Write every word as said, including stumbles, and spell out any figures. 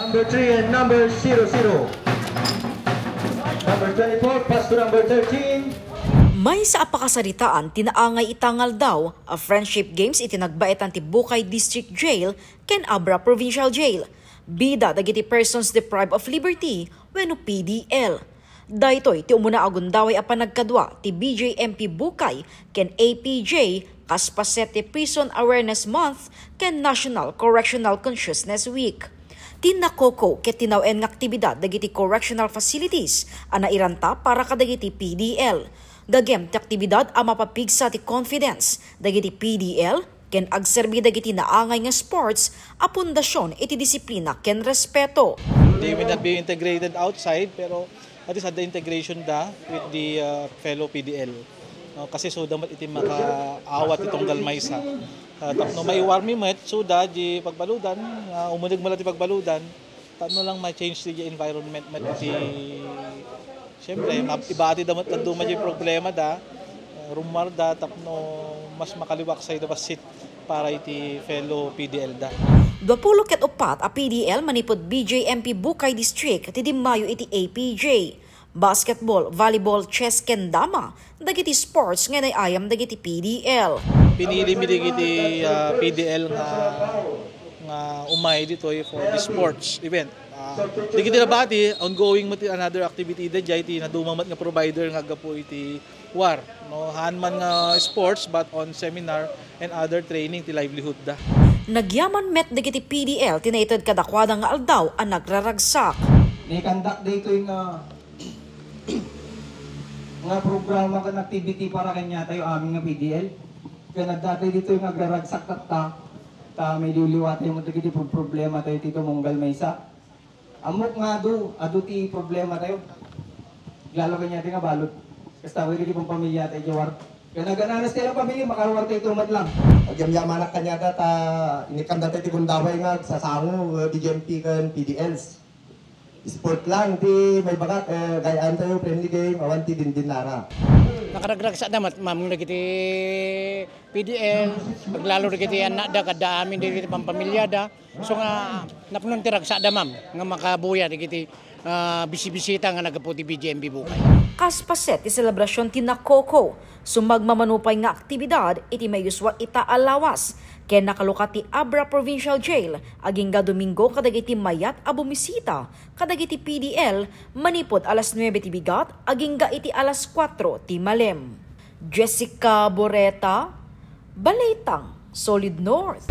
Number three and number zero zero. Number twenty-four, pass to number thirteen. Maysa a pakasaritaan ti naangay ita nga aldaw a Friendship Games iti nagbaetan ti Bukay District Jail ken Abra Provincial Jail. Bida dagiti persons deprived of liberty wenno P D L. Daytoy ti umuna a gundaway a panagkadua ti B J M P Bukay ken A P J kas paset ti Prison Awareness Month ken National Correctional Consciousness Week. Ti nakoko ket tinaw-en nga aktibidad dagiti correctional facilities a nairanta para kadagiti P D L. Gagem ti aktibidad a mapapigsa ti confidence dagiti P D L ken agserbi dagiti naangay nga sports a pundasyon iti disiplina ken respeto. They will not be integrated outside, pero at least at the integration da with the uh, fellow P D L. No, kasi so damat iti makaawat itong galmaysa. Uh, tapno maiwarmi met, so da di pagbaludan, uh, umuneg mo lang ti pagbaludan, tapno lang ma-change ti environment met iti, siyempre, ma- ibati damat lang duma di problema da, uh, rumar da, tapno mas makaliwaksay da basit para iti fellow P D L da. Dua pulo ket uppat a P D L manipud B J M P Bukay District ti dimmayo iti A P J. Basketball, volleyball, chess ken dama, dagiti sports nga inay-ayam dagiti P D L. Pinili mi dagiti ah, P D L nga nga umay ditoy for the sports event. Ah, dagiti nabati, ongoing met another activity da jay ti naduma met nga provider nga gapu iti war. No, haan man nga sports but on seminar and other training ti livelihood da. Nagyaman met dagiti P D L ti naited kadakuada nga aldaw a nagraragsak. Naikandak daytoy nga nga programa ken activity para kaniatayo amin nga P D L. Ken adda tayo ditoy nga agraragsak tatta, ta may liwliwa tayo met dagiti pro- problema tayo ti tumunggal maysa. Ammok nga adu, adu ti problema tayo. Lalo kaniatayo nga balud. Kasta ko iti pampamilya tayo, Jawar. Ken nagananas tayo nga pamilya, makaruar tayo tumad lang. Agyamyamanak kaniata ta inikanda tayo ti gundaway nga agsasango, eh, B J M P ken P D Ls. Sport lang ti maibagak, eh, gayaan tayo friendly game, awan ti dindinnara. Nakaragragsak da, mat-, ma'am, dagiti P D L, aglalo dagiti annakda, kadda amin dagiti pampamilyada. So nga, napnon ti ragsakda, ma'am, nga makabuya dagiti, ah, bisibisita nga naggapu ti B J M P Bukay. Kas paset ti selebrasyon ti Nakoko, sumagmamano pay nga aktibidad iti mayuswa ita a lawas ken nakalukat ti Abra Provincial Jail agingga Domingo kadagiti mayat a bumisita kadagiti P D L manipud alas nuebe ti bigat agingga iti alas kuatro ti malem. Jessica Boreta, Balitang Solid North.